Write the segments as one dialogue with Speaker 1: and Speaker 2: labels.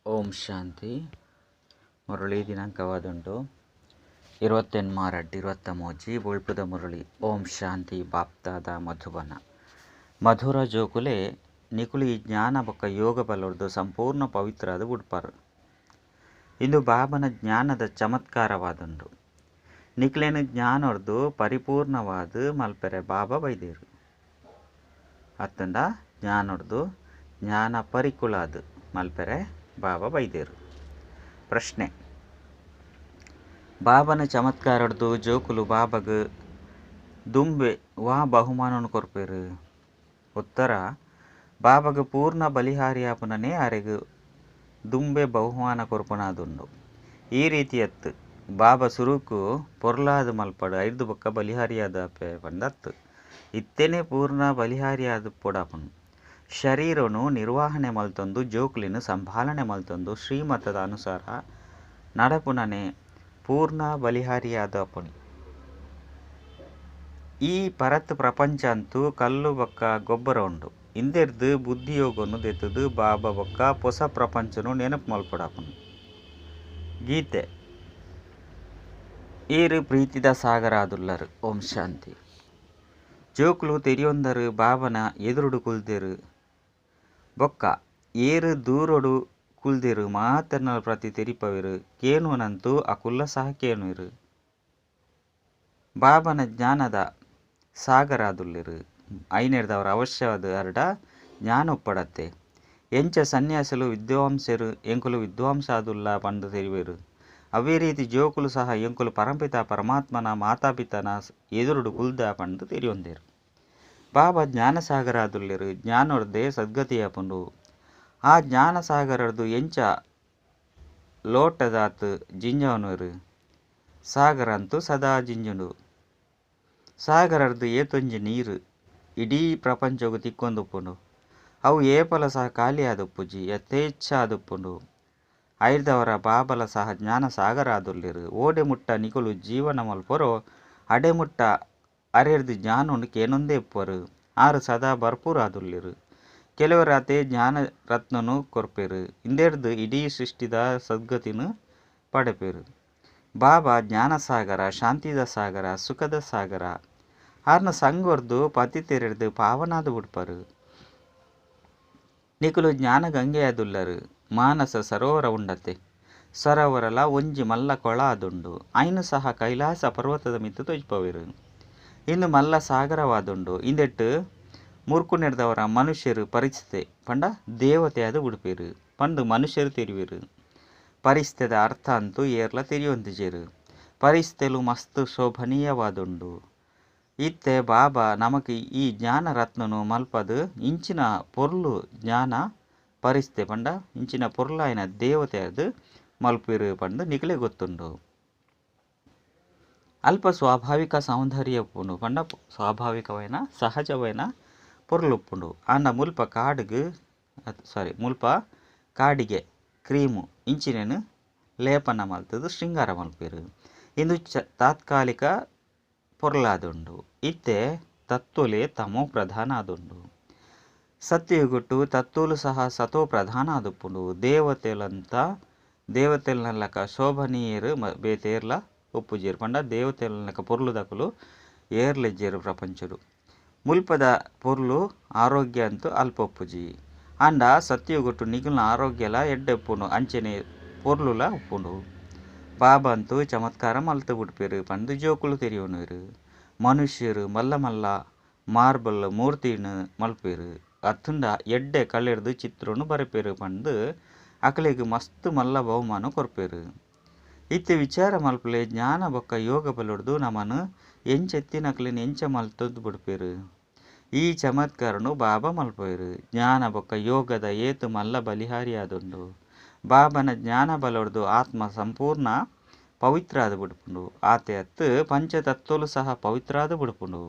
Speaker 1: ಓಂ ಶಾಂತಿ. ಮುರಳಿ ದಿನಾಂಕವಾದುಂಡು 28-2-23. ಬೊಳ್ಪುದ ಮುರಳಿ. ಓಂ ಶಾಂತಿ. ಬಾಪ್ತಾದ ಮಧುಬನ. ಮಧುರ ಜೋಕುಲೆ ನಿಕುಲು ಈ ಜ್ಞಾನ ಬೊಕ್ಕ ಯೋಗ ಬಲೊರ್ದು ಸಂಪೂರ್ಣ ಪವಿತ್ರ ಅದು ಬುಡ್ಪಾರು. ಇಂದು ಬಾಬನ ಜ್ಞಾನದ ಚಮತ್ಕಾರವಾದುಂಡು. ನಿಕ್ಲೇನ ಜ್ಞಾನೊರ್ದು ಪರಿಪೂರ್ಣವಾದ ಮಲ್ಪೆರೆ ಬಾಬಾ ಬೈದೇರು ಅತ್ತಂಡ ಜ್ಞಾನೊರ್ದು ಜ್ಞಾನ ಪರಿಕುಲಾದ ಮಲ್ಪೆರೆ ಬಾಬಾ ಬೈದೇರು. ಪ್ರಶ್ನೆ: ಬಾಬನ ಚಮತ್ಕಾರೊರ್ದು ಜೋಕುಲು ಬಾಬಗ್ ದುಂಬೆ ವಾ ಬಹುಮಾನನು ಕೊರ್ಪೆರು? ಉತ್ತರ: ಬಾಬಗ್ ಪೂರ್ಣ ಬಲಿಹಾರಿಯಾಪುನನೇ ಅರೆಗ್ ದುಂಬೆ ಬಹುಮಾನ ಕೊರ್ಪುನಾದುಂಡು. ಈ ರೀತಿಯತ್ತು ಬಾಬಾ ಸುರುಕು ಪೊರ್ಲಾದ್ ಮಲ್ಪಡು ಐರ್ದು ಬೊಕ್ಕ ಬಲಿಹಾರಿಯಾದ ಪಂಡತ್ತು ಇತ್ತೇನೆ ಪೂರ್ಣ ಬಲಿಹಾರಿಯಾದ ಪೊಡಾಪುನು. ಶರೀರನು ನಿರ್ವಹಣೆ ಮಲ್ತೊಂದು ಜೋಕುಲಿನ ಸಂಭಾಲನೆ ಮಲ್ತೊಂದು ಶ್ರೀಮತದ ಅನುಸಾರ ನಡಪುನನೆ ಪೂರ್ಣ ಬಲಿಹಾರಿಯಾದಪುನಿ. ಈ ಪರತ್ ಪ್ರಪಂಚ ಅಂತೂ ಕಲ್ಲು ಬೊಕ್ಕ ಗೊಬ್ಬರ ಉಂಡು. ಇಂದೆರ್ದ್ ಬುದ್ಧಿಯೋಗನು ದೆತ್ತುದು ಬಾಬಾ ಬೊಕ್ಕ ಪೊಸ ಪ್ರಪಂಚನು ನೆನಪು ಮಲ್ಪಡಾಪುನು. ಗೀತೆ. ಈರು ಪ್ರೀತಿದ ಸಾಗರಾದುಲ್ಲರು. ಓಂ ಶಾಂತಿ. ಜೋಕುಲು ತೆರಿಯೊಂದರು ಬಾಬನ ಎದುರುಡು ಕುಲ್ದೇರು ಬೊಕ್ಕ ಏರು ದೂರಡು ಕುಲ್ದೇರು ಮಾತೆರ್ನಲ ಪ್ರತಿ ತೆರಿಪವೇರು ಕೇನುವನಂತೂ ಅಕುಲ್ಲ ಸಹ ಕೇನುವೆರು. ಬಾಬನ ಜ್ಞಾನದ ಸಾಗರಾದುಲ್ಲೇರು. ಐನೆರ್ದವರ ಅವಶ್ಯವಾದ ಅರ್ಡ ಜ್ಞಾನ ಉಪ್ಪಡತ್ತೆ. ಎಂಚ ಸನ್ಯಾಸಲು ವಿದ್ವಾಂಸರು ಎಂಕುಲು ವಿದ್ವಾಂಸಾದುಲ್ಲ ಪಂದು ತೆರಿವೇರು. ಅವೇ ರೀತಿ ಜೋಕುಲು ಸಹ ಎಂಕುಲು ಪರಂಪಿತ ಪರಮಾತ್ಮನ ಮಾತಾಪಿತನ ಎದುರುಡು ಕುಲ್ದ ಪಂದು ತೆರಿಯೊಂದೇರು. ಬಾಬಾ ಜ್ಞಾನಸಾಗರಾದುಲ್ಲೇರು. ಜ್ಞಾನೊರ್ದೆ ಸದ್ಗತಿಯಾಪುಂಡು. ಆ ಜ್ಞಾನಸಾಗರರ್ದು ಎಂಚ ಲೋಟದಾತ್ ಜಿಂಜವನುವೆರು. ಸಾಗರಂತು ಸದಾ ಜಿಂಜುಂಡು. ಸಾಗರರ್ದು ಏತೊಂಜಿ ನೀರು ಇಡೀ ಪ್ರಪಂಚಗು ತಿಕ್ಕೊಂದುಪ್ಪುಂಡು. ಅವು ಏಪಲ ಸಹ ಖಾಲಿಯಾದುಪ್ಪುಜಿ, ಯಥೇಚ್ಛಾದುಪ್ಪುಂಡು. ಐರ್ದವರ ಬಾಬಲ ಸಹ ಜ್ಞಾನ ಸಾಗರಾದುಲ್ಲೇರು. ಓಡೆ ಮುಟ್ಟ ನಿಕುಲು ಜೀವನ ಮಲ್ಪೊರೋ ಅಡೆ ಮುಟ್ಟ ಅರೆರ್ದು ಜ್ಞಾನೊಂಡು ಕೇನೊಂದೇ ಇಪ್ಪರು. ಆರು ಸದಾ ಭರ್ಪೂರಾದುಲ್ಲೇರು. ಕೆಲವರಾತೆ ಜ್ಞಾನ ರತ್ನನು ಕೊರ್ಪೇರು. ಇಂದೆರ್ದು ಇಡೀ ಸೃಷ್ಟಿದ ಸದ್ಗತಿನು ಪಡೆಪೇರು. ಬಾಬಾ ಜ್ಞಾನಸಾಗರ, ಶಾಂತಿದ ಸಾಗರ, ಸುಖದ ಸಾಗರ. ಆರ್ನ ಸಂಗೊರ್ದು ಪತಿತೆರೆರ್ದು ಪಾವನಾದ ಉಡ್ಪರು. ನಿಕುಲು ಜ್ಞಾನ ಗಂಗೆಯಾದುಲ್ಲರು. ಮಾನಸ ಸರೋವರ ಉಂಡತೆ. ಸರೋವರಲ ಒಂಜಿ ಮಲ್ಲ ಕೊಳ ಆದುಂಡು. ಐನು ಸಹ ಕೈಲಾಸ ಪರ್ವತದ ಮಿತ್ತು ತೋಜ್ಪವೇರು. ಇಂದು ಮಲ್ಲ ಸಾಗರವಾದುಂಡು. ಇಂದೆಟ್ಟು ಮುರ್ಕುನೆರ್ದವರ ಮನುಷ್ಯರು ಪರಿಸ್ಥಿತಿ ಪಂಡ ದೇವತೆಯಾದ ಉಡುಪೇರು ಪಂದು ಮನುಷ್ಯರು ತೆರಿವೇರು. ಪರಿಸ್ಥಿತಿದ ಅರ್ಥ ಅಂತೂ ಏರ್ಲ ತೆರಿಯೊಂದಿಜೇರು. ಪರಿಸ್ಥಿತಿಲು ಮಸ್ತ್ ಶೋಭನೀಯವಾದುಂಡು. ಇತ್ತೆ ಬಾಬಾ ನಮಕ್ ಈ ಜ್ಞಾನ ರತ್ನನು ಮಲ್ಪದು ಇಂಚಿನ ಪೊರ್ಲು ಜ್ಞಾನ ಪರಿಸ್ಥಿತಿ ಪಂಡ ಇಂಚಿನ ಪೊರ್ಲಾಯಿನ ದೇವತೆಯಾದ ಮಲ್ಪೇರು ಪಂದು ನಿಕಲೆ ಗೊತ್ತುಂಡು. ಅಲ್ಪ ಸ್ವಾಭಾವಿಕ ಸೌಂದರ್ಯ ಉಪ್ಪುಂಡು ಪಂಡ ಸ್ವಾಭಾವಿಕವೈನ ಸಹಜವೈನ ಪೊರ್ಲು ಉಪ್ಪುಂಡು. ಆಂಡ ಮುಲ್ಪ ಕಾಡಿಗೆ ಸಾರಿ ಮುಲ್ಪ ಕಾಡಿಗೆ ಕ್ರೀಮು ಇಂಚಿನೇನು ಲೇಪನ ಮಲ್ತದು ಶೃಂಗಾರ ಮಲ್ಪೇರು. ಇಂದು ತಾತ್ಕಾಲಿಕ ಪೊರ್ಲಾದುಂಡು. ಇತ್ತೆ ತತ್ವಲೇ ತಮೋ ಪ್ರಧಾನ ಆದುಂಡು. ಸತ್ಯಯುಗುಟ್ಟು ತತ್ವಲು ಸಹ ಸತೋ ಪ್ರಧಾನ ಆದುಪ್ಪುಂಡು. ದೇವತೆಲಂತ ದೇವತೆಲನಲಕ ಶೋಭನೀಯರು ಬೇತೇರ್ಲ ಉಪ್ಪುಜೇರು ಪಂಡ ದೇವತೆಲನಕ ಪೊರ್ಲುದಕುಲು ಏರ್ಲೆಜ್ಜೇರು ಪ್ರಪಂಚಡು. ಮುಲ್ಪದ ಪೊರ್ಲು ಆರೋಗ್ಯ ಅಂತೂ ಅಲ್ಪ ಉಪ್ಪುಜಿ. ಆಂಡ ಸತ್ಯಯುಗುಟ್ಟು ನಿಗುಲ್ನ ಆರೋಗ್ಯಲ ಎಡ್ಡೆ ಉಪ್ಪುಂಡು, ಅಂಚನೆ ಪೊರ್ಲುಲ ಉಪ್ಪುಂಡು. ಬಾಬಾ ಅಂತೂ ಚಮತ್ಕಾರ ಮಲ್ತು ಬಿಡ್ಪೇರು ಪಂದು ಜೋಕುಲು ತೆರಿಯೊನುವೆರು. ಮನುಷ್ಯರು ಮಲ್ಲ ಮಲ್ಲ ಮಾರ್ಬಲ್ ಮೂರ್ತಿನ ಮಲ್ಪೇರು. ಅತ್ತುಂಡ ಎಡ್ಡೆ ಕಲೆರ್ದು ಚಿತ್ರನು ಬರೆಪೇರು ಪಂದು ಅಕಲೆಗ್ ಮಸ್ತ್ ಮಲ್ಲ ಬಹುಮಾನ ಕೊರ್ಪೇರು. ಇತ್ತೆ ವಿಚಾರ ಮಲ್ಪಲೆ ಜ್ಞಾನ ಬೊಕ್ಕ ಯೋಗ ಬಲೊರ್ದು ನಮನು ಎಂಚೆತ್ತಿನಕಲೆನ್ ಎಂಚ ಮಲ್ತೊಂದು ಬಿಡ್ಪೇರು. ಈ ಚಮತ್ಕಾರನು ಬಾಬಾ ಮಲ್ಪೇರು. ಜ್ಞಾನ ಬೊಕ್ಕ ಯೋಗದ ಏತು ಮಲ್ಲ ಬಲಿಹಾರಿಯಾದುಂಡು. ಬಾಬನ ಜ್ಞಾನ ಬಲೊರ್ದು ಆತ್ಮ ಸಂಪೂರ್ಣ ಪವಿತ್ರ ಆದ ಬಿಡ್ಪುಂಡು. ಆತೆ ಅತ್ತು ಪಂಚತತ್ವಲು ಸಹ ಪವಿತ್ರ ಆದ ಬಿಡ್ಪುಂಡು.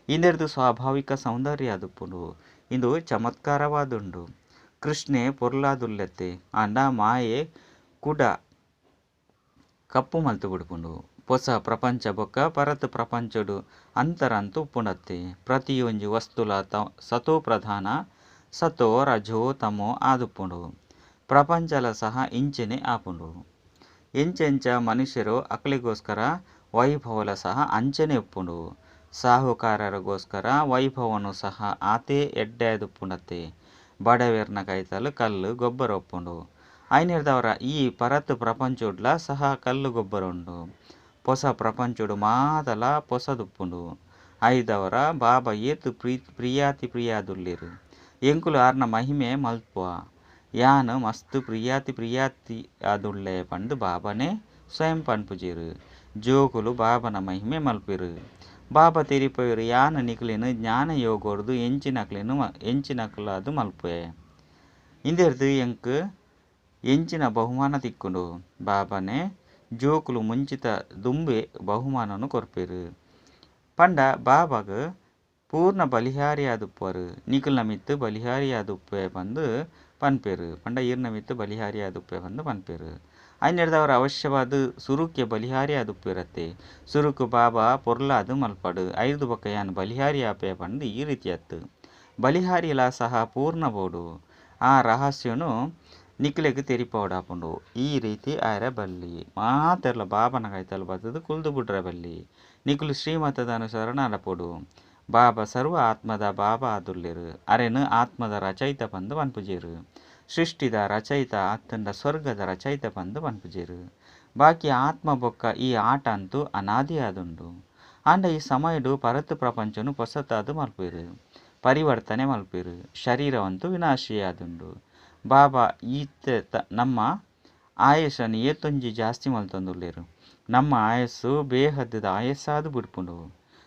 Speaker 1: ಇಂದೆರ್ದು ಸ್ವಾಭಾವಿಕ ಸೌಂದರ್ಯ ಆದುಪ್ಪುಂಡು. ಇಂದು ಚಮತ್ಕಾರವಾದುಂಡು. ಕೃಷ್ಣೆ ಪೊರ್ಲಾದುಲ್ಲೆತ್ತೆ ಆಂಡ ಮಾಯೆ ಕುಡ ಕಪ್ಪು ಮಲ್ತು ಬಿಡ್ಪುಂಡು. ಪೊಸ ಪ್ರಪಂಚ ಬೊಕ್ಕ ಪರತ್ ಪ್ರಪಂಚಡು ಅಂತರಂತು ಉಪ್ಪುಂಡತ್ತೆ. ಪ್ರತಿಯೊಂಜಿ ವಸ್ತುಲ ಸತೋ ಪ್ರಧಾನ ಸತೋ ರಜೋ ತಮೋ ಆದುಪ್ಪುಂಡು. ಪ್ರಪಂಚಲ ಸಹ ಇಂಚೆನೆ ಆಪುಂಡು. ಎಂಚೆಂಚ ಮನುಷ್ಯರು ಅಕ್ಲೆಗೋಸ್ಕರ ವೈಭವಲ ಸಹ ಅಂಚನೆ ಉಪ್ಪುಂಡು. ಸಾಹುಕಾರರಿಗೋಸ್ಕರ ವೈಭವನು ಸಹ ಆತೇ ಎಡ್ಡೆ ಉಪ್ಪುಂಡತ್ತೆ. ಬಡವೆರ್ನ ಕೈತಲ್ ಕಲ್ಲು ಗೊಬ್ಬರ ಉಪ್ಪುಂಡು. ಐನೆರ್ದವರ ಈ ಪರತ್ ಪ್ರಪಂಚೊಡ್ಲ ಸಹ ಕಲ್ಲು ಗೊಬ್ಬರ ಉಂಡು. ಪೊಸ ಪ್ರಪಂಚೊಡು ಮಾತಲ ಪೊಸದುಪ್ಪುಂಡು. ಐದವರ ಬಾಬಾ ಏತ್ ಪ್ರಿಯಾತಿ ಪ್ರಿಯಾದುಲ್ಲೆರ್. ಎಂಕುಲು ಆರ್ನ ಮಹಿಮೆ ಮಲ್ಪುವ. ಯಾನ್ ಮಸ್ತ್ ಪ್ರಿಯಾತಿ ಪ್ರಿಯಾತಿ ಆದುಳ್ಳೆ ಪಂದ್ ಬಾಬಾನೇ ಸ್ವಯಂ ಪನ್ಪುಜೆರ್. ಜೋಕುಲು ಬಾಬನ ಮಹಿಮೆ ಮಲ್ಪೆರ್. ಬಾಬಾ ತೆರಿಪವೆರ್ ಯಾನ್ ನಿಕ್ಲೆನ್ ಜ್ಞಾನ ಯೋಗರ್ದು ಎಂಚಿನಕ್ಲೆನ್ ಎಂಚಿನಕ್ಲಾದ್ ಮಲ್ಪುವೆ. ಇಂದೆರ್ದ್ ಎಂಕ್ ಎಂಚಿನ ಬಹುಮಾನ ತಿಕ್ಕುಂಡು. ಬಾಬಾನೇ ಜೋಕುಲು ಮುಂಚಿತ ದುಂಬೆ ಬಹುಮಾನನು ಕೊರ್ಪೆರ್. ಪಂಡ ಬಾಬಾಗ್ ಪೂರ್ಣ ಬಲಿಹಾರಿ ಆದುಪ್ಪುವರು. ನಿಕಲ್ನ ಮಿತ್ತ್ ಬಲಿಹಾರಿ ಆದುಪ್ಪುವೆ ಪಂದ್ ಪನ್ಪೆರ್. ಪಂಡ ಈರ್ನ ಮಿತ್ತ್ ಬಲಿಹಾರಿ ಆದುಪ್ಪುವೆ ಪಂದ್ ಪನ್ಪೆರ್. ಐನೆರ್ದವರ ಅವಶ್ಯವಾದ್ ಸುರುಕ್ಕೆ ಬಲಿಹಾರಿ ಆದುಪ್ಪುವೆರತ್ತೆ. ಸುರುಕು ಬಾಬಾ ಪೊರ್ಲಾದ್ ಮಲ್ಪಡು ಐರ್ದ್ ಬೊಕ್ಕ ಯಾನ್ ಬಲಿಹಾರಿ ಆಪೆ ಪಂದ್ ಈ ರೀತಿ ಅತ್ತು. ಬಲಿಹಾರಿಲ ಸಹ ಪೂರ್ಣ ಬೋಡು. ಆ ರಹಸ್ಯನು ನಿಕ್ಲೆಗ್ ತೆರಿಪಾವೊಡಾಪುಂಡು. ಈ ರೀತಿ ಆಯೆರೆ ಬಲ್ಲಿ. ಮಾತೆರ್ಲ ಬಾಬನ ಕೈತಲ್ ಬತ್ತುದು ಕುಲ್ದು ಬುಡ್ರೆ ಬಲ್ಲಿ. ನಿಕುಲು ಶ್ರೀಮತದ ಅನುಸಾರ ನಡಪೊಡು. ಬಾಬಾ ಸರ್ವ ಆತ್ಮದ ಬಾಬಾ ಆದುಲ್ಲೆರ್. ಅರೆನ್ ಆತ್ಮದ ರಚಯಿತ ಪಂದ್ ಪನ್ಪುಜೆರ್. ಸೃಷ್ಟಿದ ರಚಯಿತ ಅತ್ತುಂಡ ಸ್ವರ್ಗದ ರಚಯಿತ ಪಂದ್ ಪನ್ಪುಜೆರ್. ಬಾಕಿ ಆತ್ಮ ಬೊಕ್ಕ ಈ ಆಟ ಅಂತೂ ಅನಾದಿ ಆದುಂಡು. ಆಂಡ ಈ ಸಮಯಡ್ ಪರತ್ ಪ್ರಪಂಚನು ಪೊಸತಾದ್ ಮಲ್ಪುವೆರ್. ಪರಿವರ್ತನೆ ಮಲ್ಪುವೆರ್. ಶರೀರವಂತೂ ವಿನಾಶಿಯಾದುಂಡು. ಬಾಬಾ ಈತೆ ನಮ್ಮ ಆಯಸ್ಸನ್ನು ಏತೊಂಜಿ ಜಾಸ್ತಿ ಮಲ್ತೊಂದುಲ್ಲೆರ್. ನಮ್ಮ ಆಯಸ್ಸು ಬೇಹದ್ದ ಆಯಸ್ಸಾದ್ ಬುಡ್ಪುಂಡು.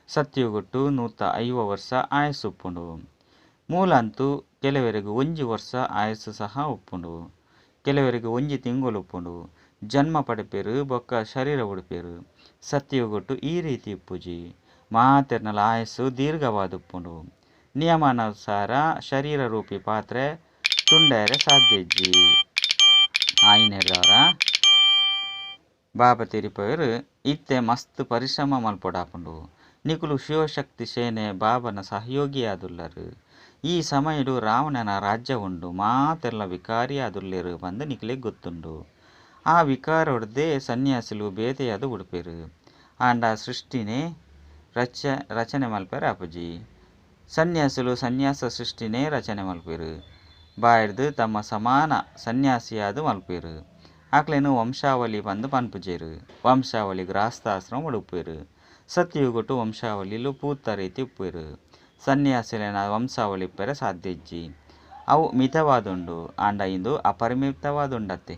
Speaker 1: ಸತ್ಯುಗೊಟ್ಟು 150 ವರ್ಷ ಆಯಸ್ಸು ಉಪ್ಪುಂಡು. ಮೂಲಂತೂ ಕೆಲವರಿಗೆ ಒಂಜಿ ವರ್ಷ ಆಯಸ್ಸು ಸಹ ಉಪ್ಪುಂಡು. ಕೆಲವರಿಗೆ ಒಂಜಿ ತಿಂಗಳು ಉಪ್ಪುಂಡು. ಜನ್ಮ ಪಡೆಪೆರ್ ಬೊಕ್ಕ ಶರೀರ ಬುಡ್ಪೆರ್. ಸತ್ಯುಗೊಟ್ಟು ಈ ರೀತಿ ಇಪ್ಪುಜಿ. ಮಾತೆರ್ನಲ ಆಯಸ್ಸು ದೀರ್ಘವಾದ ಉಪ್ಪುಂಡು. ನಿಯಮಾನುಸಾರ ಶರೀರ ರೂಪಿ ಪಾತ್ರೆ ತುಂಡಾಯರೆ ಸಾಧ್ಯ ಇಜ್ಜಿ. ಆಯಿನೆರ್ದವರ ಬಾಬಾ ತೆರಿಪವೆರ್ ಇತ್ತೆ ಮಸ್ತ್ ಪರಿಶ್ರಮ ಮಲ್ಪೊಡಾಪುಂಡು. ನಿಕುಲು ಶಿವಶಕ್ತಿ ಸೇನೆ ಬಾಬನ ಸಹಯೋಗಿಯಾದುಲ್ಲರ್. ಈ ಸಮಯಡ್ ರಾವಣನ ರಾಜ್ಯ ಉಂಡು. ಮಾತೆರ್ಲ ವಿಕಾರಿ ಆದುಲ್ಲೆರ್ ಪಂದ್ ನಿಕ್ಲೆಗ್ ಗೊತ್ತುಂಡು. ಆ ವಿಕಾರೊಡ್ದೇ ಸನ್ಯಾಸಿಲು ಬೇತೆಯಾದ್ ಬುಡ್ಪೆರ್. ಆಂಡ ಸೃಷ್ಟಿನೇ ರಚನೆ ಮಲ್ಪೆರೆ ಆಪುಜಿ. ಸನ್ಯಾಸಿಲು ಸನ್ಯಾಸ ಸೃಷ್ಟಿನೇ ರಚನೆ ಮಲ್ಪೆರ್. ಬಾಯಿರ್ದ್ ತಮ್ಮ ಸಮಾನ ಸನ್ಯಾಸಿಯಾದ್ ಮಲ್ಪೆರ್. ಅಕ್ಲೆನ್ ವಂಶಾವಳಿ ಪಂದ್ ಪನ್ಪುಜೆರ್. ವಂಶಾವಳಿ ಗೃಹಸ್ಥಾಶ್ರಮ ಉಪ್ಪುವೆರ್. ಸತ್ಯಯುಗಟ್ಟು ವಂಶಾವಳಿಲು ಪೂತ ರೀತಿ ಉಪ್ಪುವೆರ್. ಸನ್ಯಾಸಿಲೆನ ವಂಶಾವಳಿ ಇಪ್ಪೆರೆ ಸಾಧ್ಯ ಇಜ್ಜಿ. ಅವು ಮಿತವಾದುಂಡು. ಆಂಡ ಇಂದು ಅಪರಿಮಿತವಾದುಂಡತ್ತೆ.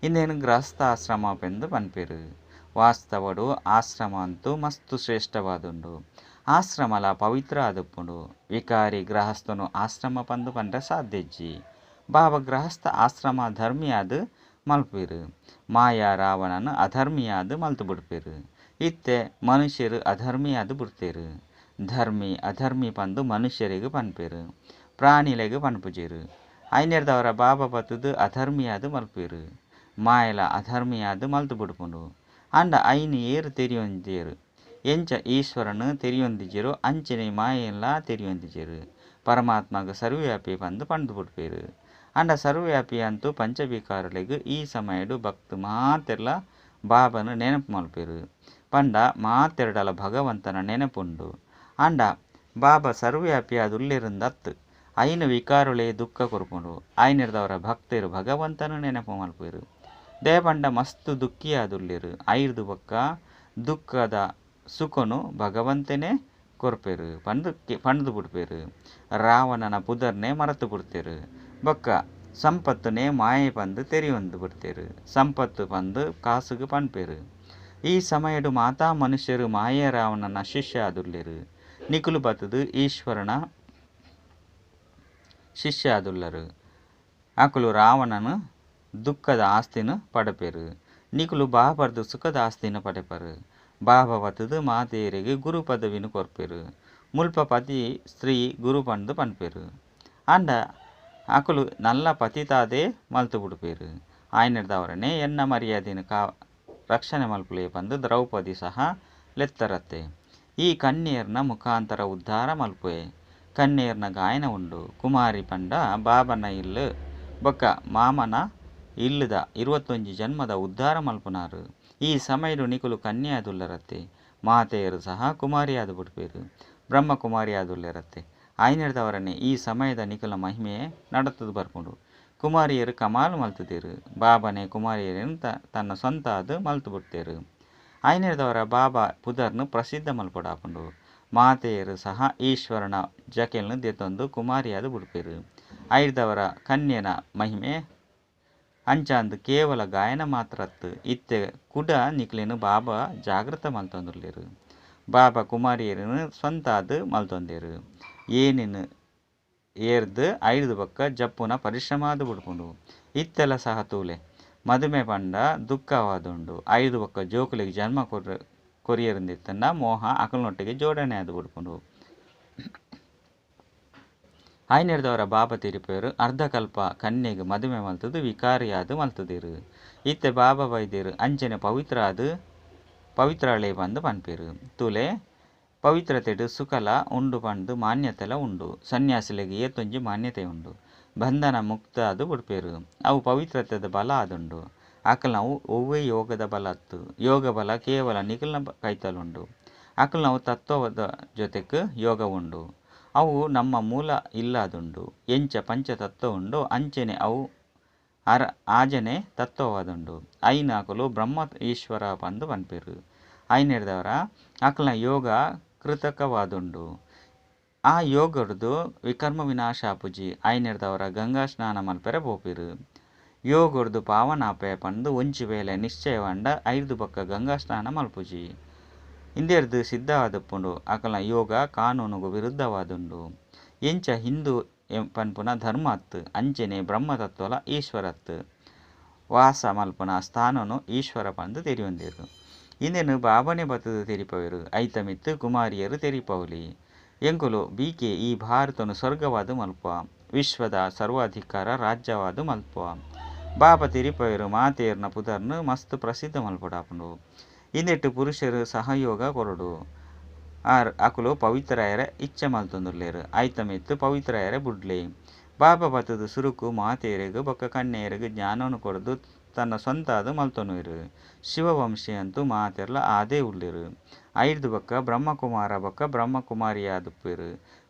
Speaker 1: ಇಂದೇನು ಗೃಹಸ್ಥಾಶ್ರಮ ಪಂದ್ ಪನ್ಪೆರ್. ವಾಸ್ತವಡು ಆಶ್ರಮ ಅಂತೂ ಮಸ್ತ್ ಶ್ರೇಷ್ಠವಾದುಂಡು. ಆಶ್ರಮಲ ಪವಿತ್ರ ಆದುಪ್ಪುಂಡು. ವಿಕಾರಿ ಗೃಹಸ್ಥನು ಆಶ್ರಮ ಪಂದ್ ಪಂಡ್ರೆ ಸಾಧ್ಯ ಇಜ್ಜಿ. ಬಾಬಾ ಗೃಹಸ್ಥ ಆಶ್ರಮ ಧರ್ಮಿಯಾದ್ ಮಲ್ಪುವೆರ್. ಮಾಯಾ ರಾವಣನ್ ಅಧರ್ಮಿಯಾದ್ ಮಲ್ತು ಬುಡ್ಪೆರ್. ಇತ್ತೆ ಮನುಷ್ಯರು ಅಧರ್ಮಿಯಾದ್ ಬುಡ್ತೆರ್. ಧರ್ಮಿ ಅಧರ್ಮಿ ಪಂದ್ ಮನುಷ್ಯರಿಗೆ ಪನ್ಪೆರ್. ಪ್ರಾಣಿಲೆಗ್ ಪನ್ಪುಜೆರ್. ಐನೆರ್ದವರ ಬಾಬಾ ಬತ್ತುದು ಅಧರ್ಮಿಯಾದ್ ಮಲ್ಪುವೆರ್. ಮಾಯಲ ಅಧರ್ಮಿಯಾದ್ ಮಲ್ತು ಬುಡ್ಪುಂಡು. ಆಂಡ ಐನ್ ಏರ್ ತೆರಿಯೊಂದಿಜೆರ್. ಎಂಚ ಈಶ್ವರನ್ ತೆರಿಯೊಂದಿಜೆರೋ ಅಂಚನೆ ಮಾಯೆನ್ಲ ತೆರಿಯೊಂದಿಜೆರ್. ಪರಮಾತ್ಮಗ್ ಸರ್ವವ್ಯಾಪಿ ಪಂದ್ ಪಂಡ್ದ್ ಬುಡ್ಪೆರ್. ಆಂಡ ಸರ್ವವ್ಯಾಪಿ ಅಂತೂ ಪಂಚವಿಕಾರಲೆಗ್ ಈ ಸಮಯಡ್ ಭಕ್ತ ಮಾತೆರ್ಲ ಬಾಬನ ನೆನಪು ಮಲ್ಪೆರ್. ಪಂಡ ಮಾತೆರ್ಡಲ ಭಗವಂತನ ನೆನಪುಂಡು. ಆಂಡ ಬಾಬಾ ಸರ್ವವ್ಯಾಪಿ ಆದುಲ್ಲೆರುಂದತ್. ಐನ ವಿಕಾರಗಳೇ ದುಃಖ ಕೊರ್ಪುಂಡು. ಐನೆರ್ದವರ ಭಕ್ತೆರ್ ಭಗವಂತನ ನೆನಪು ಮಲ್ಪುವೆರ್. ದಯಪಂಡ ಮಸ್ತ್ ದುಃಖಿಯಾದುಲ್ಲೆರ್. ಐರ್ದ್ ಬೊಕ್ಕ ದುಃಖದ ಸುಖನು ಭಗವಂತನೇ ಕೊರ್ಪೆರ್ ಪಂದ್ ಪಂಡ್ದ್ ಬುಡ್ಪೆರ್. ರಾವಣನ ಪುದರ್ನೆ ಮರತು ಬುಡ್ತೆರ್. ಬೊಕ್ಕ ಸಂಪತ್ತುನೇ ಮಾಯೆ ಪಂದ್ ತೆರಿಯೊಂದು ಬುಡ್ತೆರ್. ಸಂಪತ್ತು ಪಂದ್ ಕಾಸುಗ್ ಪನ್ಪೆರ್. ಈ ಸಮಯಡ್ ಮಾತಾ ಮನುಷ್ಯರು ಮಾಯಾ ರಾವಣನ ಶಿಷ್ಯ ಆದುಲ್ಲೆರ್. ನಿಕುಲು ಬತ್ತುದು ಈಶ್ವರನ ಶಿಷ್ಯ ಆದುಲ್ಲರ್. ಅಕುಲು ರಾವಣನ ದುಃಖದ ಆಸ್ತಿನ ಪಡೆಪೆರ್. ನಿಕುಲು ಬಾಬರ್ದು ಸುಖದ ಆಸ್ತಿನ ಪಡೆಪರ್. ಬಾಬಾ ಬತ್ತುದು ಮಾತೆರಿಗೆ ಗುರು ಪದವಿನ ಕೊರ್ಪೆರ್. ಮುಲ್ಪ ಪತಿ ಸ್ತ್ರೀ ಗುರು ಪಂದ್ ಪನ್ಪೆರ್. ಆಂಡ ಅಕುಲು ನಲ್ಲ ಪತಿತಾದೆ ಮಲ್ತು ಬುಡ್ಪೆರ್. ಆಯಿನೆರ್ದವರನೆ ಎನ್ನ ಮರ್ಯಾದಿನ ರಕ್ಷಣೆ ಮಲ್ಪುಲೆ ಪಂದ್ ದ್ರೌಪದಿ ಸಹ ಲೆತ್ತರತ್ತೆ. ಈ ಕನ್ಯೆರ್ನ ಮುಖಾಂತರ ಉದ್ಧಾರ ಮಲ್ಪುವೆ. ಕನ್ಯೆರ್ನ ಗಾಯನ ಉಂಡು. ಕುಮಾರಿ ಪಂಡ ಬಾಬನ ಇಲ್ಲ್ ಬೊಕ್ಕ ಮಾಮನ ಇಲ್ಲದ 21 ಜನ್ಮದ ಉದ್ಧಾರ ಮಲ್ಪುನಾರು. ಈ ಸಮಯಡು ನಿಕುಲು ಕನ್ಯಾದುಲ್ಲರತ್ತೆ. ಮಾತೆಯರು ಸಹ ಕುಮಾರಿಯಾದ ಬುಡ್ಪೇರು. ಬ್ರಹ್ಮಕುಮಾರಿಯಾದುಲ್ಲೆರತ್ತೆ. ಆಯ್ನೆರ್ದವರನೆ ಈ ಸಮಯದ ನಿಕುಲ ಮಹಿಮೆ ನಡತದ ಬರ್ಪುಂಡು. ಕುಮಾರಿಯರು ಕಮಾಲು ಮಲ್ತುದೇರು. ಬಾಬನೆ ಕುಮಾರಿಯರನ್ನು ತನ್ನ ಸ್ವಂತ ಆದ್ ಮಲ್ತು ಬುಡ್ತೇರು. ಆಯ್ನೆರ್ದವರ ಬಾಬಾ ಪುದರ್ನು ಪ್ರಸಿದ್ಧ ಮಲ್ಪೊಡಾಪುಂಡು. ಮಾತೆಯರು ಸಹ ಈಶ್ವರನ ಜಕೆಲ್ನು ದೆತೊಂದು ಕುಮಾರಿಯಾದ ಬುಡ್ಪೇರು. ಐರ್ದವರ ಕನ್ಯೆನ ಮಹಿಮೆ ಅಂಚಾಂದ್ ಕೇವಲ ಗಾಯನ ಮಾತ್ರತ್ ಇತ್ತೆ ಕುಡ ನಿಕ್ಲೆನ್ ಬಾಬಾ ಜಾಗೃತ ಮಲ್ತೊಂದುಲ್ಲೆರು. ಬಾಬಾ ಕುಮಾರಿಯರನ್ನು ಸ್ವಂತ ಆದ್ ಮಲ್ತೊಂದೆರು. ಏನಿನ್ ಏರ್ದ್ ಐರ್ದ್ ಬೊಕ್ಕ ಜಪ್ಪುನ ಪರಿಶ್ರಮ ಆದ್ ಬುಡ್ಪುಂಡು. ಇತ್ತೆಲ ಸಹ ತೂಲೆ ಮದುಮೆ ಪಂಡ ದುಃಖವಾದುಂಡು. ಐರ್ದ್ ಬೊಕ್ಕ ಜೋಕುಲೆಗ್ ಜನ್ಮ ಕೊರಿಯರಿಂದಿತ್ತಂಡ ಮೋಹ ಅಕಲ್ನೊಟ್ಟಿಗೆ ಜೋಡಣೆ ಆದ್ ಬುಡ್ಪುಂಡು. ಆಯ್ನೆರ್ದವರ ಬಾಬಾ ತೆರಿಪೇರು ಅರ್ಧಕಲ್ಪ ಕನ್ಯೆಗ್ ಮದುಮೆ ಮಲ್ತದು ವಿಕಾರಿಯಾದ್ ಮಲ್ತದೇರು. ಇತ್ತೆ ಬಾಬಾ ಬೈದೇರು ಅಂಚನೆ ಪವಿತ್ರ ಆದ್ ಪವಿತ್ರಾಳೆ ಪಂದ್ ಪನ್ಪೇರು. ತೂಲೆ ಪವಿತ್ರತೆಡ್ ಸುಖಲ ಉಂಡು ಪಂದ್ ಮಾನ್ಯತೆಲ ಉಂಡು. ಸನ್ಯಾಸಿಲೆಗ್ ಏತೊಂಜಿ ಮಾನ್ಯತೆ ಉಂಡು. ಬಂಧನ ಮುಕ್ತ ಆದ್ ಬುಡ್ಪೇರು. ಅವು ಪವಿತ್ರತೆದ ಬಲ ಆದುಂಡು. ಅಕಲ್ನವು ಒವ್ವೇ ಯೋಗದ ಬಲ ಅತ್ತು. ಯೋಗ ಬಲ ಕೇವಲ ನಿಕಲ್ನ ಕೈತಲುಂಡು. ಅಕಲ್ನವು ತತ್ವದ ಜೊತೆಕ್ ಯೋಗ ಉಂಡು. ಅವು ನಮ್ಮ ಮೂಲ ಇಲ್ಲಾದುಂಡು. ಎಂಚ ಪಂಚ ತತ್ವ ಉಂಡೋ ಅಂಚನೆ ಅವು ಆಜನೆ ತತ್ವವಾದುಂಡು. ಐನ್ ಅಕುಲು ಬ್ರಹ್ಮ ಈಶ್ವರ ಪಂದ್ ಪನ್ಪೇರು. ಐನೆರ್ದವರ ಅಕಲ್ನ ಯೋಗ ಕೃತಕವಾದುಂಡು. ಆ ಯೋಗಡ್ದು ವಿಕರ್ಮ ವಿನಾಶ ಆಪುಜಿ. ಐನೆರ್ದವರ ಗಂಗಾ ಸ್ನಾನ ಮಲ್ಪೆರೆ ಪೋಪೆರು. ಯೋಗಡ್ದು ಪಾವನಾಪೆ ಪಂದ್ ಒಂಜಿ ವೇಳೆ ನಿಶ್ಚಯವಾಂಡ ಐರ್ದ್ ಬೊಕ್ಕ ಗಂಗಾ ಸ್ನಾನ ಮಲ್ಪುಜಿ. ಇಂದೆರ್ದ್ ಸಿದ್ಧವಾದುಪ್ಪುಂಡು. ಅಕಲ್ನ ಯೋಗ ಕಾನೂನುಗು ವಿರುದ್ಧವಾದುಂಡು. ಎಂಚ ಹಿಂದೂ ಪನ್ಪುನ ಧರ್ಮ ಅತ್ತು ಅಂಚನೆ ಬ್ರಹ್ಮತತ್ವಲ ಈಶ್ವರತ್. ವಾಸ ಮಲ್ಪುನ ಸ್ಥಾನನು ಈಶ್ವರ ಪಂದ್ ತೆರಿಯೊಂದೆರು. ಇಂದೆನ್ ಬಾಬನೆ ಬತ್ತುದು ತೆರಿಪವೆರು. ಐತ ಮಿತ್ತ್ ಕುಮಾರಿಯರು ತೆರಿಪವೊಲಿ. ಎಂಕುಲು ಬಿಕೆ ಈ ಭಾರತನು ಸ್ವರ್ಗವಾದ ಮಲ್ಪುವ. ವಿಶ್ವದ ಸರ್ವಾಧಿಕಾರ ರಾಜ್ಯವಾದ ಮಲ್ಪುವ. ಬಾಬಾ ತೆರಿಪವೆರು ಮಾತೆಯರ್ನ ಪುದರ್ನು ಮಸ್ತ್ ಪ್ರಸಿದ್ಧ ಮಲ್ಪೊಡಾಪುಂಡು. ಇಂದೆಟ್ ಪುರುಷರು ಸಹಯೋಗ ಕೊರಡು. ಆರ್ ಅಕುಲು ಪವಿತ್ರಾಯರ ಇಚ್ಛೆ ಮಲ್ತೊಂದುಲ್ಲೆರು. ಐತ ಮಿತ್ತ್ ಪವಿತ್ರಾಯರ ಬುಡ್ಲೆ. ಬಾಬಾ ಬತ್ತುದು ಸುರುಕು ಮಾತೆಯರಿಗೆ ಬೊಕ್ಕ ಕನ್ಯೆಯರಿಗೆ ಜ್ಞಾನವನ್ನು ಕೊರ್ದು ತನ್ನ ಸ್ವಂತ ಆದ್ ಮಲ್ತೊನುವೆರು. ಶಿವವಂಶಿ ಅಂತೂ ಮಾತೆರ್ಲ ಆದೇ ಉಲ್ಲೆರು. ಐರ್ದ್ ಬೊಕ್ಕ ಬ್ರಹ್ಮಕುಮಾರ ಬೊಕ್ಕ ಬ್ರಹ್ಮಕುಮಾರಿಯಾದುಪ್ಪೆರು.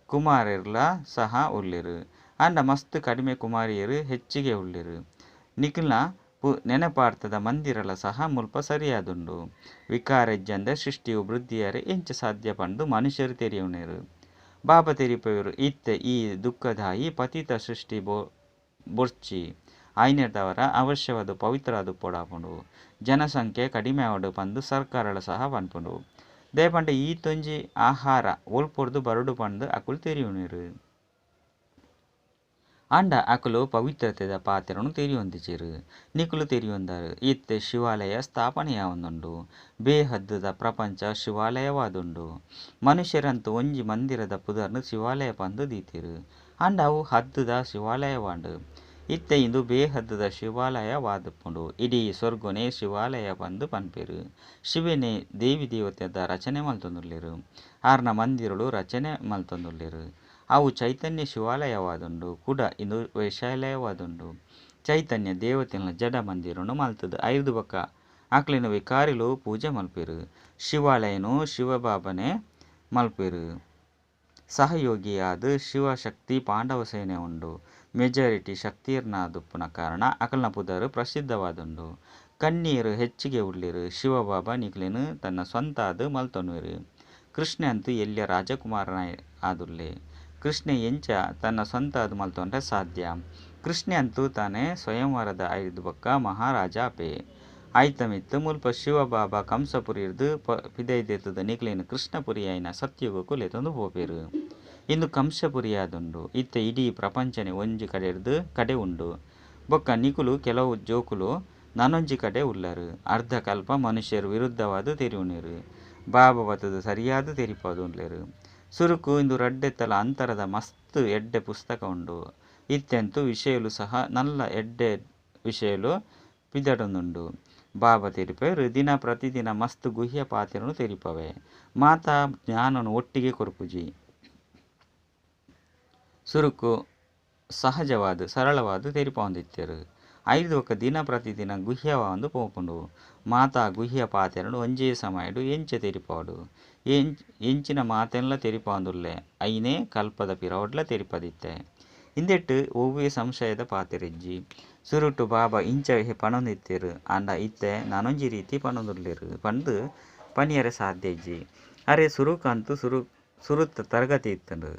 Speaker 1: ಕುಮಾರೆರ್ಲ ಸಹ ಉಲ್ಲೆರು. ಆಂಡ ಮಸ್ತ್ ಕಡಿಮೆ ಕುಮಾರಿಯರು ಹೆಚ್ಚಿಗೆ ಉಲ್ಲೆರು. ನಿಕಲ್ನ ನೆನಪಾರ್ಥದ ಮಂದಿರಲ ಸಹ ಮುಲ್ಪ ಸರಿಯಾದುಂಡು. ವಿಕಾರೆಜ್ಜಂದೆ ಸೃಷ್ಟಿಯು ವೃದ್ಧಿಯಾರೆ ಎಂಚ ಸಾಧ್ಯ ಪಂದು ಮನುಷ್ಯರು ತೆರಿಯುನೇರು. ಬಾಬಾ ತೆರಿಪವೆರು ಇತ್ತೆ ಈ ದುಃಖದಾಯಿ ಪತಿತ ಸೃಷ್ಟಿ ಬೊರ್ಚಿ. ಐನೆರ್ದವರ ಅವಶ್ಯವಾದ ಪವಿತ್ರ ಆದುಪ್ಪೊಡಾಪುಂಡು. ಜನಸಂಖ್ಯೆ ಕಡಿಮೆ ಆವಡ್ ಪಂದ್ ಸರ್ಕಾರಲ ಸಹ ಪನ್ಪುಂಡು. ದಾಯೆ ಈತೊಂಜಿ ಆಹಾರ ಒಲ್ಪೊರ್ದು ಬರಡು ಪಂದ್ ಅಕುಲು ತೆರಿಯುನೇರು. ಆಂಡ ಅಕುಲು ಪವಿತ್ರತೆದ ಪಾತ್ರನು ತೆರಿಯೊಂದಿಜೆರು. ನಿಕುಲು ತೆರಿಯೊಂದಾರು. ಇತ್ತೆ ಶಿವಾಲಯ ಸ್ಥಾಪನೆಯಾವೊಂದುಂಡು. ಬೇಹದ್ದುದ ಪ್ರಪಂಚ ಶಿವಾಲಯವಾದುಂಡು. ಮನುಷ್ಯರಂತೂ ಒಂಜಿ ಮಂದಿರದ ಪುದರ್ನು ಶಿವಾಲಯ ಪಂದ್ ದೀತೆರು. ಆಂಡ ಅವು ಹದ್ದುದ ಶಿವಾಲಯವಾಂಡು. ಇತ್ತೆ ಇಂದು ಬೇಹದ್ದುದ ಶಿವಾಲಯವಾದುಪ್ಪುಂಡು. ಇಡೀ ಸ್ವರ್ಗನೇ ಶಿವಾಲಯ ಪಂದ್ ಪನ್ಪೆರು. ಶಿವನೇ ದೇವಿ ದೇವತೆದ ರಚನೆ ಮಲ್ತೊಂದುಲ್ಲೆರು. ಆರ್ನ ಮಂದಿರಲು ರಚನೆ ಮಲ್ತೊಂದುಲ್ಲೆರು. ಅವು ಚೈತನ್ಯ ಶಿವಾಲಯವಾದುಂಡು. ಕುಡ ಇಂದು ವೈಶಾಲಯವಾದುಂಡು. ಚೈತನ್ಯ ದೇವತೆನ ಜಡ ಮಂದಿರನು ಮಲ್ತದು ಐರ್ದ್ ಬೊಕ್ಕ ಅಕ್ಲೆನ ವಿಕಾರಿಲು ಪೂಜೆ ಮಲ್ಪೆರು. ಶಿವಾಲಯನು ಶಿವಬಾಬನೆ ಮಲ್ಪೆರು. ಸಹಯೋಗಿಯಾದ ಶಿವಶಕ್ತಿ ಪಾಂಡವ ಸೇನೆ ಉಂಡು. ಮೆಜಾರಿಟಿ ಶಕ್ತಿಯರ್ನಾದುಪ್ಪುನ ಕಾರಣ ಅಕಲ್ನ ಪುದರ್ ಪ್ರಸಿದ್ಧವಾದುಂಡು. ಕನ್ಯೆಯರು ಹೆಚ್ಚಿಗೆ ಉಲ್ಲೆರು. ಶಿವಬಾಬಾ ನಿಕ್ಲೆನ್ ತನ್ನ ಸ್ವಂತ ಆದ್ ಮಲ್ತೊನುವೆರು. ಕೃಷ್ಣೆ ಅಂತೂ ಎಲ್ಯ ರಾಜಕುಮಾರನ ಆದುಲ್ಲೆ. ಕೃಷ್ಣೆ ಎಂಚ ತನ್ನ ಸ್ವಂತ ಆದ್ ಮಲ್ತೊನ್ರೆ ಸಾಧ್ಯ. ಕೃಷ್ಣೆ ಅಂತೂ ತಾನೇ ಸ್ವಯಂವರದ ಐರ್ದ್ ಬೊಕ್ಕ ಮಹಾರಾಜ ಆಪೆ. ಐತ ಮಿತ್ತ್ ಮುಲ್ಪ ಶಿವಬಾಬಾ ಕಂಸಪುರಿರ್ದ್ ಪಿದೈದೆತ್ತುದು ನಿಕ್ಲೆನ್ ಕೃಷ್ಣಪುರಿ ಆಯಿನ ಸತ್ಯುಗಕ್ಕು ಲೆತೊಂದು ಪೋಪೆರು. ಇಂದು ಕಂಸಪುರಿಯಾದುಂಡು. ಇತ್ತೆ ಇಡೀ ಪ್ರಪಂಚನೆ ಒಂಜಿ ಕಡೆರ್ದ್ ಕಡೆ ಉಂಡು. ಬೊಕ್ಕ ನಿಕುಲು ಕೆಲವು ಜೋಕುಲು ನನೊಂಜಿ ಕಡೆ ಉಲ್ಲರು. ಅರ್ಧಕಲ್ಪ ಮನುಷ್ಯರು ವಿರುದ್ಧವಾದ ತೆರಿಯುನೇರು. ಬಾಬಾ ಬತ್ತುದು ಸರಿಯಾದ ತೆರಿಪಾದುಲ್ಲೆರು. ಸುರುಕು ಇಂದು ರಡ್ಡೆತ್ತಲ ಅಂತರದ ಮಸ್ತ್ ಎಡ್ಡೆ ಪುಸ್ತಕ ಉಂಡು. ಇತ್ತೆಂತು ವಿಷಯಲು ಸಹ ನಲ್ಲ ಎಡ್ಡೆ ವಿಷಯಲು ಪಿದಡೊಂದುಂಡು. ಬಾಬಾ ತೆರಿಪವೆರು ದಿನ ಪ್ರತಿದಿನ ಮಸ್ತ್ ಗುಹ್ಯ ಪಾತ್ರನು ತೆರಿಪವೆ. ಮಾತಾ ಜ್ಞಾನನು ಒಟ್ಟಿಗೆ ಕೊರ್ಪುಜಿ. ಸುರುಕು ಸಹಜವಾದ ಸರಳವಾದ ತೆರಿಪಾವೊಂದಿತ್ತೆರು. ಐಡ್ದ್ ಬೊಕ್ಕ ದಿನ ಪ್ರತಿದಿನ ಗುಹ್ಯವಾವೊಂದು ಪೋಪುಂಡು. ಮಾತಾ ಗುಹ್ಯ ಪಾತೆರೊನು ಒಂಜೇ ಸಮಯೊಡು ಎಂಚ ತೆರಿಪಾವೊಡು? ಎಂಚಿನ ಮಾತೆನ್ಲಾ ತೆರಿಪಾವೊಂದುಲ್ಲೆ ಅಯಿನೇ ಕಲ್ಪದ ಪಿರವುಡ್ಲಾ ತೆರಿಪಾದಿತ್ತೆ. ಇಂದೆಟ್ ಒವ್ವೇ ಸಂಶಯದ ಪಾತೆರ ಇಜ್ಜಿ. ಸುರುಟು ಬಾಬಾ ಇಂಚ ಪನೊಂದಿತ್ತೆರ್ ಆಂಡ ಇತ್ತೆ ನನೊಂಜಿ ರೀತಿ ಪನೊಂದುಲ್ಲೆರ್ ಪಂದ್ ಪನಿಯೆರೆ ಸಾಧ್ಯ ಇಜ್ಜಿ. ಅರೆ ಸುರುಕಂತು ಸುರುತ ತರಗತಿ ಇತ್ತ್ಂಡ್.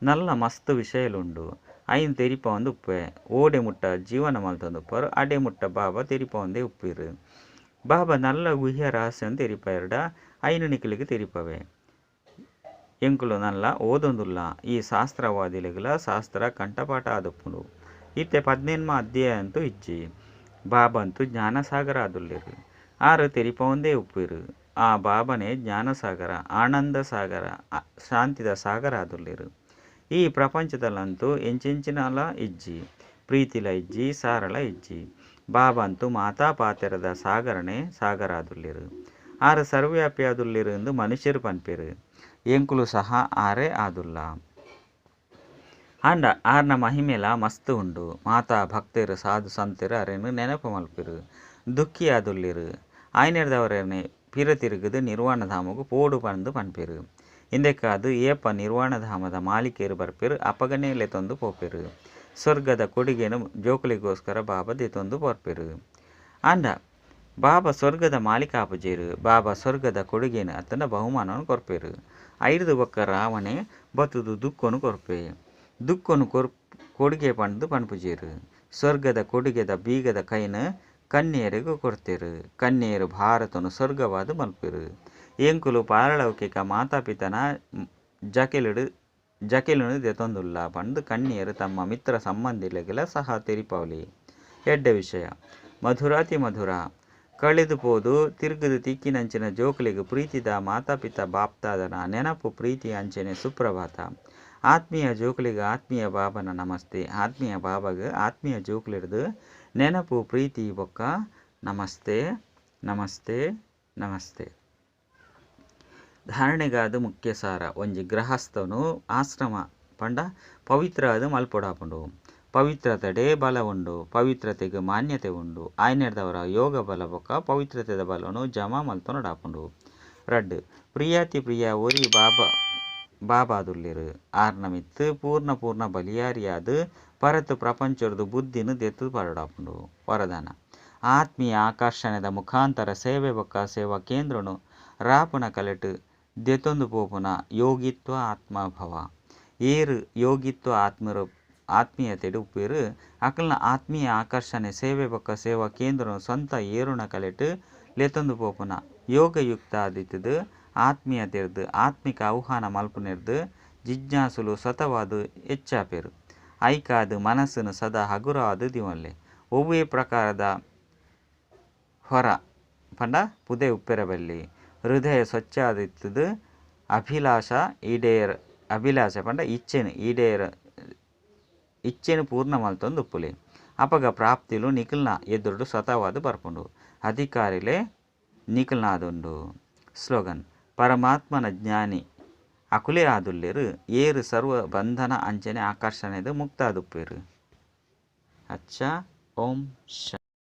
Speaker 1: ನನಲ ಮಸ್ತ್ ವಿಷಯಲು ಉಂಡು. ಅಯಿನ್ ತೆರಿಪಾವೊಂದು ಉಪ್ಪುವೆ. ಓಡೆ ಮುಟ್ಟ ಜೀವನ ಮಲ್ತೊಂದು ಉಪ್ಪುವರ್ ಅಡೆ ಮುಟ್ಟ ಬಾಬಾ ತೆರಿಪಾವೊಂದೇ ಉಪ್ಪುವೆರ್. ಬಾಬಾ ನನಲ ಗುಹ್ಯ ರಹಸ್ಯನ್ ತೆರಿಪಾಯೆರ್ಡ ಅಯಿನ್ ನಿಕಲೆಗ್ ತೆರಿಪಾವೆ. ಎಂಕುಲು ನನಲ ಓದೊಂದುಲ್ಲ. ಈ ಶಾಸ್ತ್ರವಾದಿಲೆಗ್ಲಾ ಶಾಸ್ತ್ರ ಕಂಠಪಾಠ ಆದುಪ್ಪುಂಡು. ಇತ್ತೆ ಪದಿನೆನ್ಮ ಅಧ್ಯಾಯ ಅಂತೂ ಇಜ್ಜಿ. ಬಾಬಾ ಅಂತೂ ಜ್ಞಾನಸಾಗರ ಆದುಲ್ಲೆರ್. ಆರ್ ತೆರಿಪಾವೊಂದೇ ಉಪ್ಪುವೆರ್. ಆ ಬಾಬಾನೇ ಜ್ಞಾನಸಾಗರ, ಆನಂದ ಸಾಗರ, ಶಾಂತಿದ ಸಾಗರ ಆದುಲ್ಲೆರ್. ಈ ಪ್ರಪಂಚದಲ್ಲಂತೂ ಎಂಚೆಂಚಿನಲ ಇಜ್ಜಿ. ಪ್ರೀತಿಲ ಇಜ್ಜಿ, ಸಾರಲ ಇಜ್ಜಿ. ಬಾಬಾ ಅಂತೂ ಮಾತಾ ಪಾತೆರದ ಸಾಗರನೇ ಸಾಗರ ಆದುಲ್ಲೆರ್. ಆರ್ ಸರ್ವವ್ಯಾಪಿ ಆದುಲ್ಲೆರ್ ಇಂದ್ ಮನುಷ್ಯೆರ್ ಪನ್ಪೆರ್. ಎಂಕುಲು ಸಹ ಆರೇ ಆದುಲ್ಲ. ಆಂಡ ಆರ್ನ ಮಹಿಮೆಲಾ ಮಸ್ತ್ ಉಂಡು. ಮಾತಾ ಭಕ್ತೆರ್ ಸಾಧು ಸಂತೆರ್ ಅರೆನ್ ನೆನಪು ಮಲ್ಪುವೆರ್. ದುಃಖಿ ಆದುಲ್ಲೆರ್. ಆಯಿನೆಡ್ದಾವರನೆ ಪಿರ ತಿರುಗುದು ನಿರ್ವಾಣಧಾಮೊಗು ಪೋಡು ಪಂದ್ ಪನ್ಪೆರ್. ಇಂದೆಕಾದ್ ಏಪ ನಿರ್ವಾಣಧಾಮದ ಮಾಲೀಕೆರ್ ಬರ್ಪೆರ್ ಅಪಗನೇ ಲೆತೊಂದು ಪೋಪೆರ್. ಸ್ವರ್ಗದ ಕೊಡುಗೆನ್ ಜೋಕುಲೆಗೋಸ್ಕರ ಬಾಬಾ ದೆತೊಂದು ಬರ್ಪೆರ್. ಆಂಡ ಬಾಬಾ ಸ್ವರ್ಗದ ಮಾಲೀಕ ಆಪುಜೆರ್. ಬಾಬಾ ಸ್ವರ್ಗದ ಕೊಡುಗೆನ್ ಅತ್ತ್ಂಡ ಬಹುಮಾನನ್ ಕೊರ್ಪೆರ್. ಐಡ್ದ್ ಬೊಕ್ಕ ರಾವಣೆ ಬತ್ತುದು ದುಃಖೊನು ಕೊರ್ಪೆ. ದುಃಖೊನು ಕೊಡುಗೆ ಪಂದ್ ಪನ್ಪುಜೆರ್. ಸ್ವರ್ಗದ ಕೊಡುಗೆದ ಬೀಗದ ಕೈನ್ ಕನ್ಯೆಯೆರೆಗ್ ಕೊರ್ತೆರ್. ಕನ್ಯೆಯೆರ್ ಭಾರತೊನು ಸ್ವರ್ಗವಾದ್ ಮಲ್ಪುವೆರ್. ಎಂಕುಲು ಪಾರಲೌಕಿಕ ಮಾತಾಪಿತನ ಜಕೆಲುನ್ ದೆತೊಂದುಲ್ಲ ಪಂದ್ ಕನ್ಯೆಯೆರ್ ತಮ್ಮ ಮಿತ್ರ ಸಂಬಂಧಿಲೆಗ್ಲಾ ಸಹ ತೆರಿಪಾವೊಲಿ. ಎಡ್ಡೆ ವಿಷಯ. ಮಧುರಾತಿ ಮಧುರ. ಕಳೆದ್ ಪೋದು ತಿರ್ಗ್ದ್ ತಿಕ್ಕಿನಂಚಿನ ಜೋಕುಲೆಗ್ ಪ್ರೀತಿದ ಮಾತಾಪಿತ ಬಾಪ್ದಾದನ ನೆನಪು ಪ್ರೀತಿ ಅಂಚೆನೆ ಸುಪ್ರಭಾತ. ಆತ್ಮೀಯ ಜೋಕುಲೆಗ್ ಆತ್ಮೀಯ ಬಾಬನ ನಮಸ್ತೆ. ಆತ್ಮೀಯ ಬಾಬಗ್ ಆತ್ಮೀಯ ಜೋಕುಲೆಡ್ದ್ ನೆನಪು ಪ್ರೀತಿ ಬೊಕ್ಕ ನಮಸ್ತೆ ನಮಸ್ತೆ ನಮಸ್ತೆ. ಧಾರಣೆಗಾದ್ ಮುಖ್ಯ ಸಾರ ಒಂಜಿ ಗೃಹಸ್ಥನು ಆಶ್ರಮ ಪಂಡ ಪವಿತ್ರ ಆದ್ ಮಲ್ಪೊಡಾಪುಂಡು. ಪವಿತ್ರತೆಡೇ ಬಲ ಉಂಡು. ಪವಿತ್ರತೆಗ್ ಮಾನ್ಯತೆ ಉಂಡು. ಆಯಿನೆಡ್ದಾವರ ಯೋಗ ಬಲ ಬೊಕ್ಕ ಪವಿತ್ರತೆದ ಬಲೊನು ಜಮಾ ಮಲ್ತೊನೊಡಾಪುಂಡು. ರಡ್ಡ್. ಪ್ರಿಯಾತಿ ಪ್ರಿಯ ಒರಿ ಬಾಬಾ ಬಾಬಾದುಲ್ಲೆರ್. ಆರ್ನ ಮಿತ್ತ್ ಪೂರ್ಣ ಪೂರ್ಣ ಬಲಿಯಾರಿಯಾದ್ ಪರತ್ ಪ್ರಪಂಚೊರ್ದು ಬುದ್ಧಿನ್ ದೆತ್ತ್ ಪಾಡೊಡಾಪುಂಡು. ವರದಾನ. ಆತ್ಮೀಯ ಆಕರ್ಷಣೆದ ಮುಖಾಂತರ ಸೇವೆ ಬೊಕ್ಕ ಸೇವಾ ಕೇಂದ್ರೊನು ರಾಪುನ ಕಲೆಟ್ ದೆತೊಂದು ಪೋಪುನ ಯೋಗಿತ್ವ ಆತ್ಮ ಭವ. ಏರ್ ಯೋಗಿತ್ವ ಆತ್ಮರು ಆತ್ಮೀಯತೆಡ್ ಉಪ್ಪುವೆರ್ ಅಕಲ್ನ ಆತ್ಮೀಯ ಆಕರ್ಷಣೆ ಸೇವೆ ಬೊಕ್ಕ ಸೇವಾ ಕೇಂದ್ರೊನು ಸ್ವಂತ ಏರುನ ಕಲೆಟ್ ಲೆತೊಂದು ಪೋಪುನ ಯೋಗಯುಕ್ತ ಆದಿತ್ತುದು ಆತ್ಮೀಯತೆರ್ದ್ ಆತ್ಮಿಕ ಆಹ್ವಾನ ಮಲ್ಪುನೆರ್ದ್ ಜಿಜ್ಞಾಸುಲು ಸ್ವತಃವಾದ್ ಎಚ್ಚಾಪೆರ್. ಐಕಾದ್ ಮನಸ್ಸುನ್ ಸದಾ ಹಗುರವಾದ್ ದೀವೊನ್ಲೆ. ಒವ್ವೇ ಪ್ರಕಾರದ ಹೊರ ಪಂಡ ಪುದೆ ಉಪ್ಪೆರೆ ಬಲ್ಲಿ. ಹೃದಯ ಸ್ವಚ್ಛ ಆದಿತ್ತುದು ಅಭಿಲಾಷ ಈಡೇರ ಅಭಿಲಾಷ ಪಂಡ ಇಚ್ಛೆನ್ ಈಡೇರ ಇಚ್ಛೆನ್ ಪೂರ್ಣ ಮಲ್ತೊಂದು ಉಪ್ಪುಲೆ. ಅಪಗ ಪ್ರಾಪ್ತಿಲು ನಿಕಲ್ನ ಎದುರುಡು ಸ್ವತಃವಾದ್ ಬರ್ಪುಂಡು. ಅಧಿಕಾರಿಲೇ ನಿಕಲ್ನಾದುಂಡು. ಸ್ಲೋಗನ್ ಪರಮಾತ್ಮನ ಜ್ಞಾನಿ ಅಕುಲೇ ಆದುಲ್ಲೆರ್ ಏರ್ ಸರ್ವ ಬಂಧನ ಅಂಚನೆ ಆಕರ್ಷಣೆಡ್ ಮುಕ್ತ ಆದುಪ್ಪೆರ್. ಅಚ್ಚಾ ಓಂ ಶಾಂತಿ.